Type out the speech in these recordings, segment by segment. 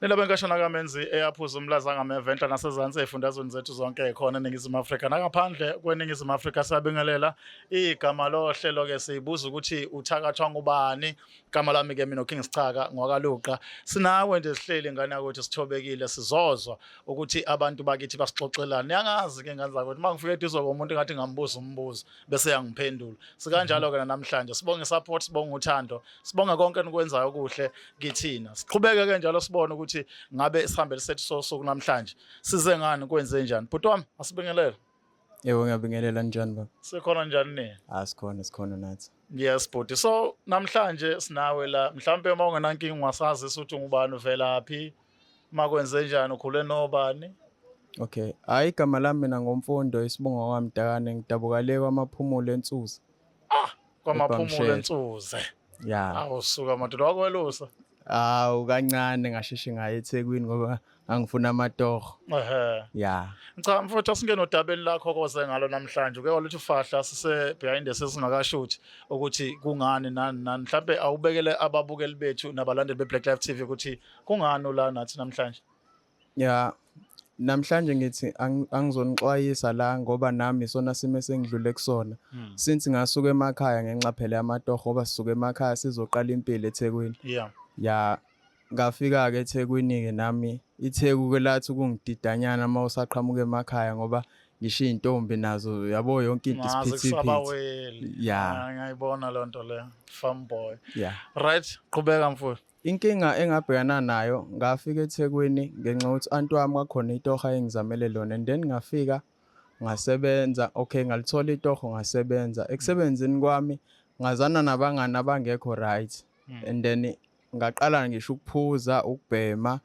Nilabo enkashana kaMenzi eyaphuza umlaza ngameva enhla nasezansi ey'fundazweni zethu zonke khona eNingizimu Afrika nangaphandle kweNingizimu Afrika. Siyabingelela igama lohlelo-ke, siyibuza ukuthi uthakathwa ngubani. Igama lami-ke mina uKing Sichaka ngwakaLuqa. Sinawe nje sihleli ngane yakwethu, sithobekile, sizozwa ukuthi abantu bakithi basixoxelani. Niyangazi-ke ngane zakwethu, uma ngifike eduze komuntu ngathi ngambuza umbuzo bese yangiphendula. Sikanjalo-ke namhlanje, sibonge i-support, sibonge uthando, sibonga konke enikwenzayo okuhle kithina. Siqhubeke ke njalo sibone ukuthi ngabe isihambeli sethu sosuku namhlanje size ngani, kwenze njani. Bhuti wami, asibingelele. Yebo, ngiyabingelela. Njani baba? Sikhona, njani nini? Ah, sikhona, sikhona nathi. Yes bhuti, so namhlanje sinawe la, mhlawumbe uma ungenankinga ungasazisa ukuthi ungubani, uvelaphi, makwenze njani, ukhule nobani? Okay. Hayi, igama lami mina ngoMfundo, isibongo kwaMdakane, ngidabuka le kwaMaphumulo eNsuze. Ah, kwaMaphumulo. EBhamshela. Ensuze. Ya. Awusuka madoda, wakwelusa. Awu, kancane, ngasheshe ngaye eThekwini ngoba ngangifuna amatoho. Ya. Cha mfowethu, asingene odabeni lakho koze ngalo namhlanje. Uke waluthi ufahla sise behind the sesingakashuthi ukuthi kungani nani nani. Mhlambe awubekele ababukeli bethu nabalandeli be-Black Life TV ukuthi kungani ula nathi namhlanje. Ya. Namhlanje ngithi angizonixwayisa la ngoba nami isona simo esengidlule kusona. Since ngasuka emakhaya ngenxa phela yamatoho, ngoba sisuka emakhaya sizoqala impilo eThekwini. Ya, ngafika ke eThekwini ke nami, iTheku ke lathi ukungididanyana uma usaqhamuka emakhaya, ngoba ngisho iy'ntombi nazo, yabo, yonke into Ngazi isiphithiphithi. kusabaweli. Ya. Ah, ngiyayibona loo nto leyo. Farm boy. Ya. Right, qhubeka mfowethu. Inkinga engabhekana nayo, ngafika eThekwini ngenxa yokuthi anti wami kwakhona itoho ayengizamele lona, and then ngafika ngasebenza. Okay, ngalithola itoho, ngasebenza. Ekusebenzeni kwami ngazana nabangani abangekho right, and then ngaqala ngisho ukuphuza, ukubhema.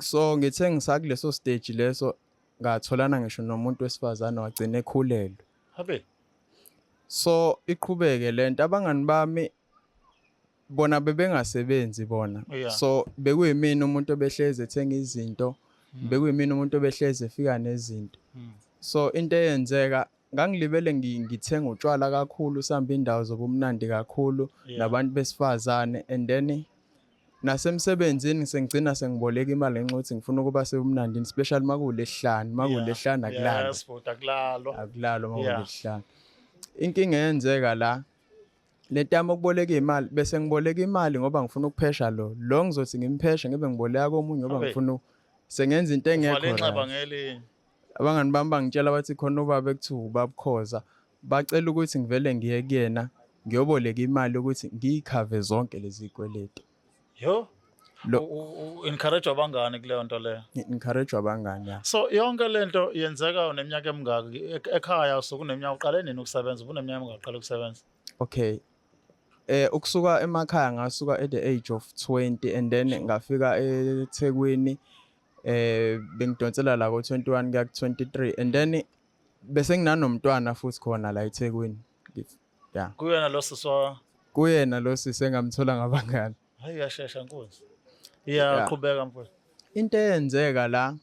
So ngithe ngisakuleso stage leso, ngatholana ngisho nomuntu wesifazane, wagcina ekhulelwe. Habe. So iqhubeke lento, abangani bami bona bebengasebenzi bona. So bekuyimina umuntu obehlezi ethenga izinto, bekuyimina umuntu obehlezi efika nezinto. So into eyenzeka, ngangilibele ngithenga utshwala kakhulu, sihamba indawo zobumnandi kakhulu nabantu besifazane, and then nasemsebenzini sengigcina sengiboleka imali ngenxa yokuthi ngifuna ukuba sebumnandini, especially makuwulesihlanu. Makuwulesihlanu akulalwa. Yes, bhuti, akulalwa. Akulalwa makuwulesihlanu. Inkinga eyenzeka la, lento yami okuboleka imali, bese ngiboleka imali ngoba ngifuna ukuphesha lo lo, ngizothi ngimpheshe ngibe ngiboleka komunye ngoba Abe. ngifuna sengenza into engekho Uvale inxeba right. ngelinye. Abangani bami bangitshela bathi khona ubaba ekuthiwa ubabukhoza, bacela ukuthi ngivele ngiye kuyena ngiyoboleka imali ukuthi ngiyikhave zonke lezi zikweletu. Yo. Lo Encourage abangani kuleyo nto leyo. Encourage abangani, ya. So yonke lento yenzeka uneminyaka emingaki ekhaya? Usuke uneminyaka, uqale nini ukusebenza? Ubuneminyaka emingaki uqale ukusebenza? Okay, ukusuka emakhaya ngasuka at the age of 20, and then ngafika eThekwini bengidonsela la ko 21 kuya ku 23, and then bese nginanomntwana futhi khona la eThekwini. Yeah. Kuyena lo siswa? Kuyena lo sisi engamthola ngabangani. Hayi, uyashesha nkunzi. Yeah, qhubeka mfowethu. Into eyenzeka la,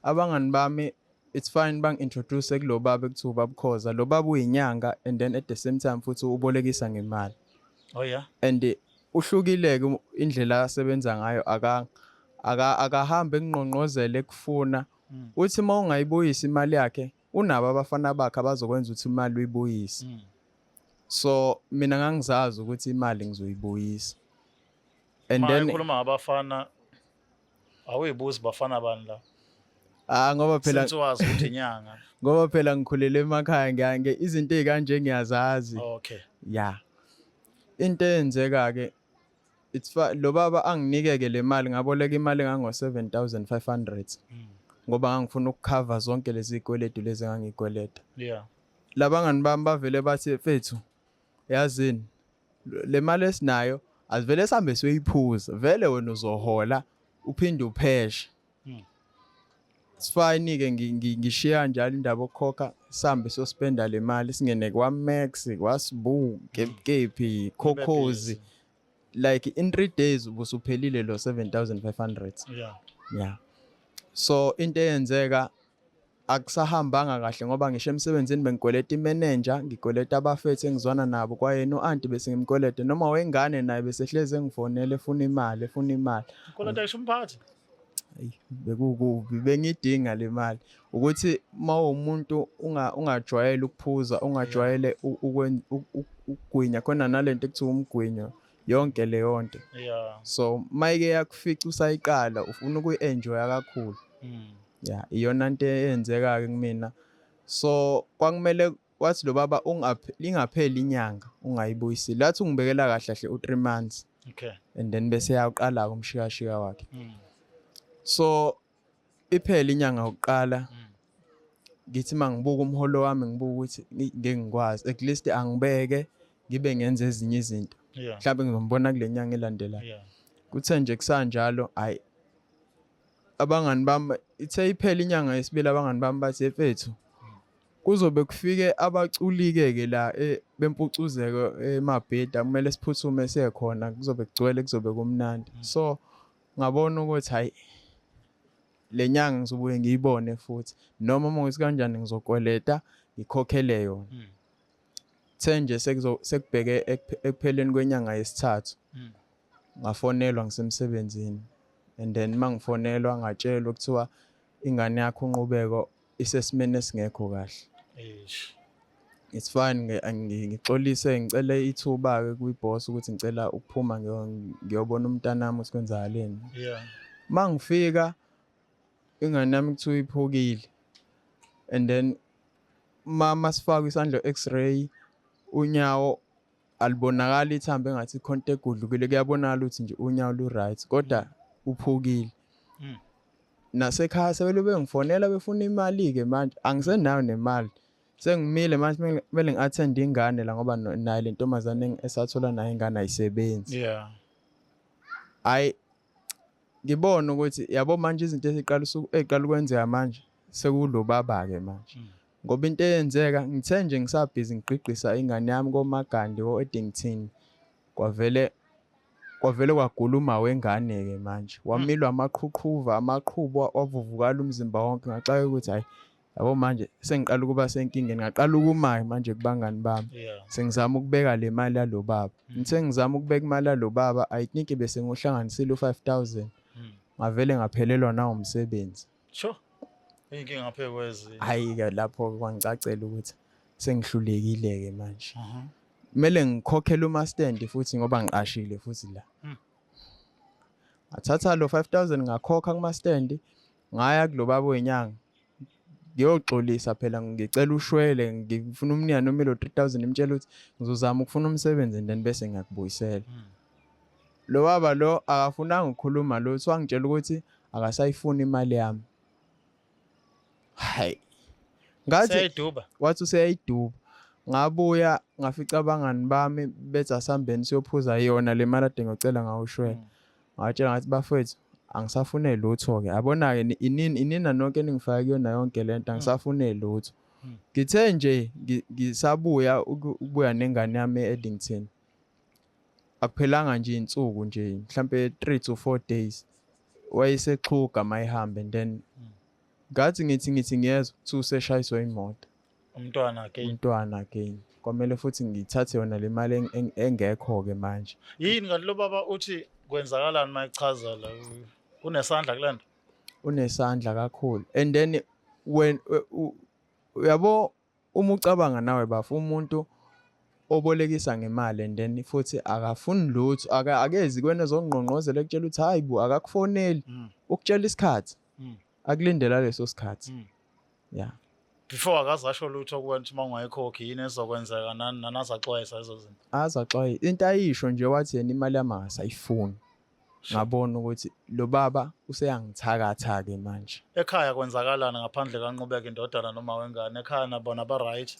abangani bami, it's fine, bangi-introduce kulo baba ekuthiwa ubabukhoza. Lo baba uyinyanga, and then at the same time futhi ubolekisa ngemali. And uhlukile-ke indlela asebenza ngayo, akahambe ekungqongqozele ekufuna. Uthi uma ungayibuyisi imali yakhe, unabo abafana bakhe abazokwenza ukuthi imali uyibuyise. So mina ngangizazi ukuthi imali ngizoyibuyisa, and Ma then ekhuluma ngabafana, awuyibuzi bafana bani la? Ah, ngoba phela Since wazi ukuthi inyanga. Ngoba phela ngikhulele emakhaya, ngiyange izinto ezikanje ngiyazazi. Ya, into eyenzeka ke, it's lo baba anginikeke le mali, ngaboleka imali engango 7500 ngoba ngangifuna ukukhava zonke lezi zikweletu lezi engangikweleta. Labangani bami bavele bathi, "Mfethu, yazini, le mali esinayo asivele sihambe siyoyiphuza, vele wena uzohola uphinde upheshe." It's fine ke, ngishiya kanjalo indaba yokukhokha, sihambe siyospenda le mali, singene kwa-Max, kwaSibu, kephi, Khokhozi, like in 3 days ubusuphelile lo 7500. Yeah, so into eyenzeka, akusahambanga kahle ngoba ngisho emsebenzini bengikweleta imanager, ngikweleta abafethu engizwana nabo, kwayena u-anti bese ngimkwelete, noma wengane naye besehlezi engifonela efuna imali, efuna imali. Kweleta ngisho umphathi. Eyi, bekukubi bengiyidinga le mali ukuthi uma uwumuntu ungajwayele ukuphuza, ungajwayele ukugwinya khona nalento ekuthiwa umgwinyo, yonke leyo nto. So mayike yakufica usayiqala ufuna ukuyi-enjoya kakhulu. Ya, iyona nto eyenzeka-ke kumina. So kwakumele wathi lo baba ingapheli inyanga ungayibuyisile. Lathi ungibekela kahle kahle u-3 months. And then bese yaqala-ke umshikashika wakhe. So iphele inyanga yokuqala, ngithi mangibuka umholo wami ngibuka ukuthi ngeke ngikwazi, at least angibeke ngibe ngenza ezinye izinto. Mhlawumbe ngizombona kule nyanga elandelayo. Kuthe nje kusanjalo, hayi, abangani bami ithe iphela inyanga yesibili, abangani bami bathi mfethu kuzobe kufike abaculi-ke la bempucuzeko eMabhida, kumele siphuthume siye khona, kuzobe kugcwele, kuzobe kumnandi. So ngabona ukuthi hayi, le nyanga ngizobuye ngiyibone futhi, noma uma ngithi kanjani ngizokweleta ngikhokhele yona. Kuthe nje sekubheke ekupheleni kwenyanga yesithathu, ngafonelwa ngisemsebenzini, and then mangifonelwa ngatshelwa kuthiwa ingane yakho uNqubeko isesimeni esingekho kahle. Eish. It's fine, ngixolise, ngicele ithuba-ke kwi-boss ukuthi ngicela ukuphuma ngiyobona umntanami ukuthi kwenzakaleni. Mangifika ingane yami kuthiwa iphukile, and then masifaka isandla x-ray unyawo alibonakali ithambo, engathi khona into egudlukile, kuyabonakala ukuthi nje unyawo lu-right kodwa uphukile. Nasekhaya sebele bengifonela befuna imali-ke manje, angisenayo nemali, sengimile manje, kumele ngi-attend ingane la ngoba naye le ntombazane esathola nayo ingane ayisebenzi. Hhayi, ngibona ukuthi yabo manje izinto eziqala ukwenzeka manje sekulo baba-ke manje. Ngoba into eyenzeka, ngithe nje ngisabhizi ngigqigqisa ingane yami koMagandi ko-Eddington, kwavele kwagula uma wengane-ke manje, wamilwa amaqhuqhuva, amaqhubu, wavuvukala umzimba wonke. Ngaxakeka ukuthi hhayi, yabo manje sengiqala ukuba senkingeni, ngaqala ukuma-ke manje kubangani bami. Sengizama ukubeka le mali yalo baba. Ngithe ngizama ukubeka imali yalo baba, I think bese ngiwuhlanganisile u-5,000. Ngavele ngaphelelwa nawumsebenzi. Sure. Inkinga ngaphe kwezi. Hhayi-ke lapho kwangicacela ukuthi sengihlulekile-ke manje. Kumele ngikhokhele umastendi futhi ngoba ngiqashile futhi la. Ngathatha lo 5000 ngakhokha kumastendi, ngaya kulo baba wenyanga. Ngiyoxolisa phela, ngicela ushwele, ngifuna umnika noma ilo 3000, ngimtshela ukuthi ngizozama ukufuna umsebenzi and then bese ngiyakubuyisela. Lo baba lo akafunanga ukukhuluma lutho, wangitshela ukuthi akasayifuni imali yami. Hayi. Ngathi Seyayiduba. Wathi useyayiduba. Ngabuya ngafica abangani bami bethi asambeni siyophuza yona le mali ade ngiyocela ngawo ushwele. Ngatshela ngathi bafethu angisafune lutho ke. Yabona ke inini inina nonke ningifaka kuyona yonke lento, angisafune lutho. Ngithe nje ngisabuya ukubuya nengane yami e-Eddington. Akuphelanga nje insuku nje mhlambe 3 to 4 days. Wayesexhuga mayihambe, and then ngathi ngithi ngiyezwa kuthiwa useshayiswa imoto. Umntwana again. Umntwana again. Kwamele futhi ngithathe yona le mali engekho ke manje. Yini kanti lo baba uthi kwenzakalani mayichaza la? Unesandla kule nto? Unesandla kakhulu. And then when uyabo uma ucabanga nawe bafu, umuntu obolekisa ngemali and then futhi akafuni lutho, akezi kuwena ezongqongqozela ekutshela ukuthi hayi bo, akakufoneli, ukutshela isikhathi, akulindela leso sikhathi. Yeah. Before akazasho lutho kuwena ukuthi uma ungayikhokhi yini ezokwenzeka, nani nanazaxwayisa lezo zinto. Azaxwayi into ayisho nje, wathi yena imali yami akasayifuni. Ngabona ukuthi lo baba useyangithakatha ke manje. Ekhaya kwenzakalani ngaphandle kaNqubeka indodana noma wengane? Ekhaya nabona ba right?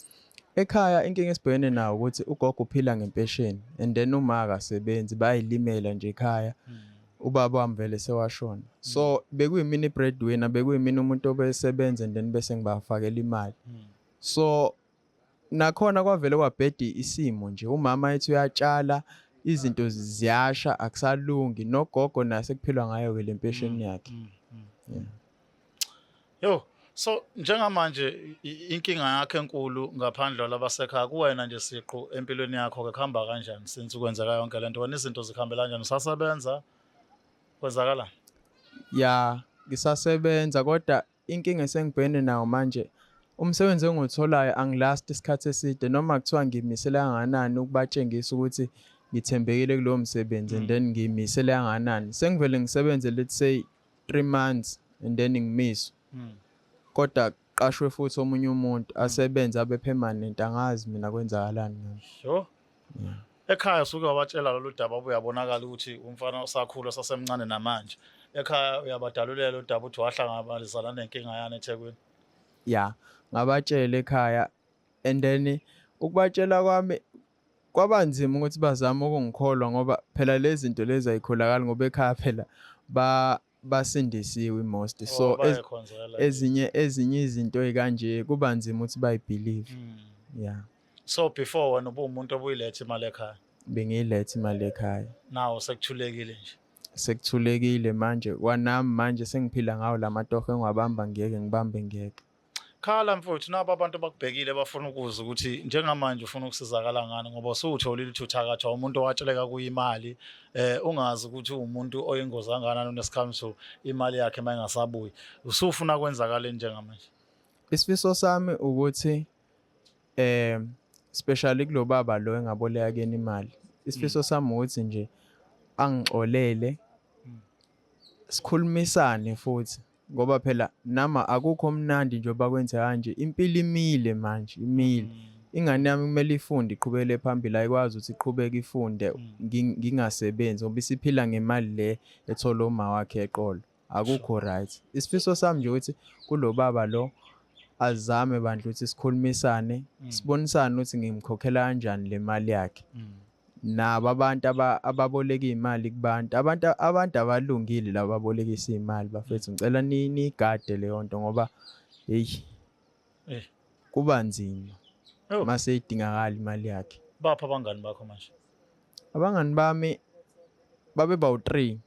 Ekhaya inkinga esibhekene nayo ukuthi ugogo uphila ngempesheni and then uma akasebenzi, bayayilimela nje ekhaya. Ubaba wami vele sewashona. So bekuyimina i-breadwinner, bekuyimina umuntu obesebenza and then bese ngibafakela imali. So nakhona kwavele kwabhedi isimo nje, umama ethi uyatshala izinto ziyasha, akusalungi, nogogo naye sekuphilwa ngayo ke lempesheni yakhe. Yeah. Yo, so njengamanje inkinga yakho enkulu ngaphandle labasekhaya kuwena nje siqu empilweni yakho ke kuhamba kanjani since kwenzeka yonke lento? Wena izinto zikhambela kanjani? Usasebenza? Kwenzakalani? Ya. Ngisasebenza kodwa inkinga esengibhekene nayo manje, umsebenzi engiwutholayo angilast isikhathi eside noma kuthiwa ngiyimisele kangakanani ukubatshengisa ukuthi ngithembekile kulowo msebenzi and then ngiyimisele kangakanani. Sengivele ngisebenze, let's say, 3 months and then ngimiswe. Kodwa kuqashwe futhi omunye umuntu asebenze abe permanent. Angazi mina kwenzakalani ngami. Sure. Ekhaya usuke wabatshela lolu daba, uyabonakala ukuthi umfana osakhula, sasemncane namanje. Ekhaya uyabadalulela udaba ukuthi wahlangabezana nenkinga yani eThekwini? Ya, ngabatshela ekhaya and then ukubatshela kwami kwaba nzima ukuthi bazame ukungikholwa ngoba phela lezi zinto lezi ayikholakali, ngoba ekhaya phela basindisiwe most, so Oh, bayakhonzela. ezinye izinto ey'kanje kuba nzima ukuthi bayibelieve. Yeah. So before wena ubuwumuntu obuyiletha imali ekhaya? Bengiyiletha imali ekhaya. Nawo sekuthulekile nje? Sekuthulekile manje, kwanami manje sengiphila ngawo la matoho engiwabamba, ngiyeke ngibambe ngiyeke. Khala mfowethu, nabo abantu bakubhekile, bafuna ukuzwa ukuthi njengamanje ufuna ukusizakala ngani, ngoba usuwutholile ukuthi uthakathwa umuntu owatsheleka kuyimali, ungazi ukuthi uwumuntu oyingozi kangakanani unesikhamso imali yakhe uma ingasabuyi. Usufuna kwenzakaleni njengamanje? Isifiso sami ukuthi especially kulo baba lo engaboleka kuyena imali, isifiso sami ukuthi nje angixolele, sikhulumisane futhi, ngoba phela nama akukho mnandi njengoba kwenzeka kanje. Impilo imile manje, imile. Ingane yami kumele ifunde, iqhubekele phambili, ayikwazi ukuthi iqhubeke ifunde ngingasebenzi ngoba isiphila ngemali le ethola uma wakhe eqolo. Akukho right. Isifiso sami nje ukuthi kulo baba lo azame bandla ukuthi sikhulumisane, sibonisane ukuthi ngimkhokhela kanjani le mali yakhe. Nabo abantu ababoleka iy'mali kubantu, abantu abalungile laba ababolekisa iy'mali, bafethu, ngicela niyigade leyo nto ngoba heyi, kuba nzima mase idingakala imali yakhe. Baphi abangani bakho manje? Abangani bami babe bawu-three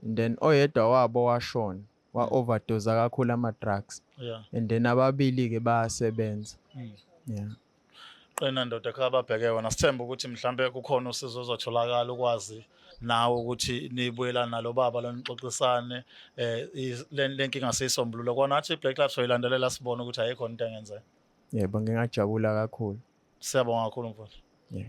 and then oyedwa wabo washona, wa-overdose kakhulu ama-drugs and then ababili-ke bayasebenza. Yeah. Qina ndoda, ekhaya babheke wena. Sithemba ukuthi mhlambe kukhona usizo ozotholakala, ukwazi nawe ukuthi nibuyelane nalo baba lo, nixoxisane, le nkinga siyisombulule. Kona nathi Black Lives soyilandelela, sibone ukuthi ayikho into engenzeka. Yebo, ngingajabula kakhulu. Siyabonga kakhulu, mfowethu. Yeah.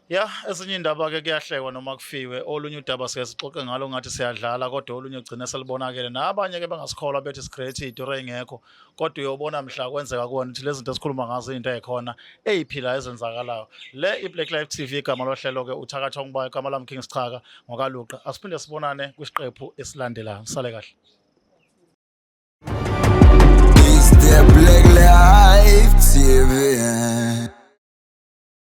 Ya, ezinye indaba ke kuyahlekwa noma kufiwe. Olunye udaba sike sixoxe ngalo ngathi siyadlala, kodwa olunye ugcine selibonakele. Nabanye ke bengasikholwa, bethi sicreate istory engekho, kodwa uyobona mhla kwenzeka kuwena ukuthi lezi zinto esikhuluma ngazo izinto ey'khona ey'philayo, ezenzakalayo. Le i-Black Life TV, igama lohlelo ke uthakathwa ngubayo, igama lami King Sichaka ngokaLuqa. Asiphinde sibonane kwisiqephu esilandelayo. Sale kahle.